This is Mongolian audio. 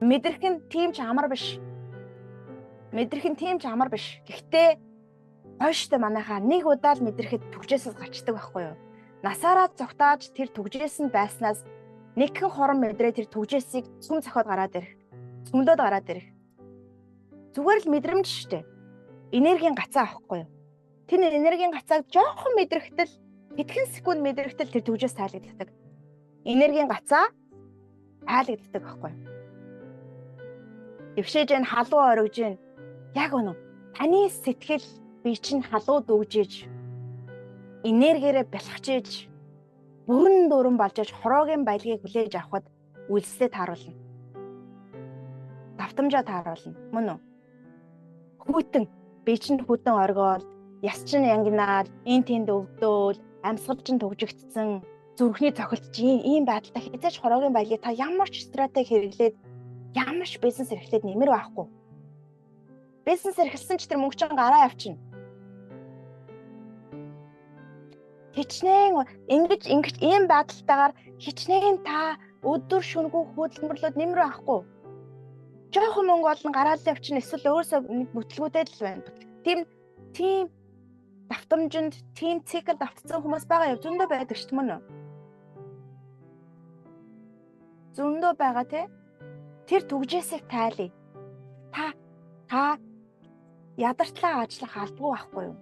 Мэдрэх нь тийм ч амар биш. Мэдрэх нь тийм ч амар биш. Гэхдээ хойштой манайхаа нэг удаа л мэдрэхэд түгжээсээс гачдаг байхгүй юу? Насаараа зогтоож тэр түгжээс нь байснаас нэгхэн хорон мэдрээ тэр түгжээсийг цүм цохиод гараад ирэх. Цөмлөөд гараад ирэх. Зүгээр л мэдрэмж штэ. Энергийн гацаа авахгүй юу? Тэр энергийн гацааг жоохон мэдрэхтэл хэдхэн секунд мэдрэхтэл тэр түгжээс тайлагддаг. Энергийн гацаа тайлагддаг байхгүй юу? Дэвшээж энэ халуун оргиж гин. Яг үнэ. Таны сэтгэл би чинь халуу дүүжиж энергиэрээ бэлхжээж бүрэн дүүрэн болж аж хороогийн баялагийг хүлээж авахд үйлслээ тааруулна. Давтамжаа тааруулна. Мөн үү? Хүйтэн би чинь хүйтэн оргиол, яс чинь янгинаал, эн тэнд өвдөөл, амьсгал чинь түгжигдсэн, зүрхний цохилт чинь ийм байдалтай хязгаарч хороогийн баялагийг та ямар ч стратеги хэрэглээд ямар ч бизнес эрхлээд нэмэр байхгүй. Бизнес эрхэлсэн ч тэр мөнгө чинь гараа явчихна. Хичнээн ингэж ийм байдалтайгаар хичнээн та өдөр шөнөгүй хөдөлмөрлөөд нэмэр байхгүй. Жохон мөнгө олон гараал явчихна, эсвэл өөрөөсөө нэг бүтлгүүтэй л байна. Тийм давтамжинд, тийм цикл давтсан хүмүүс байгаа юм зөндөө байдаг шүү дээ мөн үү? Зөндөө байгаа тий. Тэр түгжээсийг тайлъя. Та ядартлаа ажиллах албагүй байхгүй юу?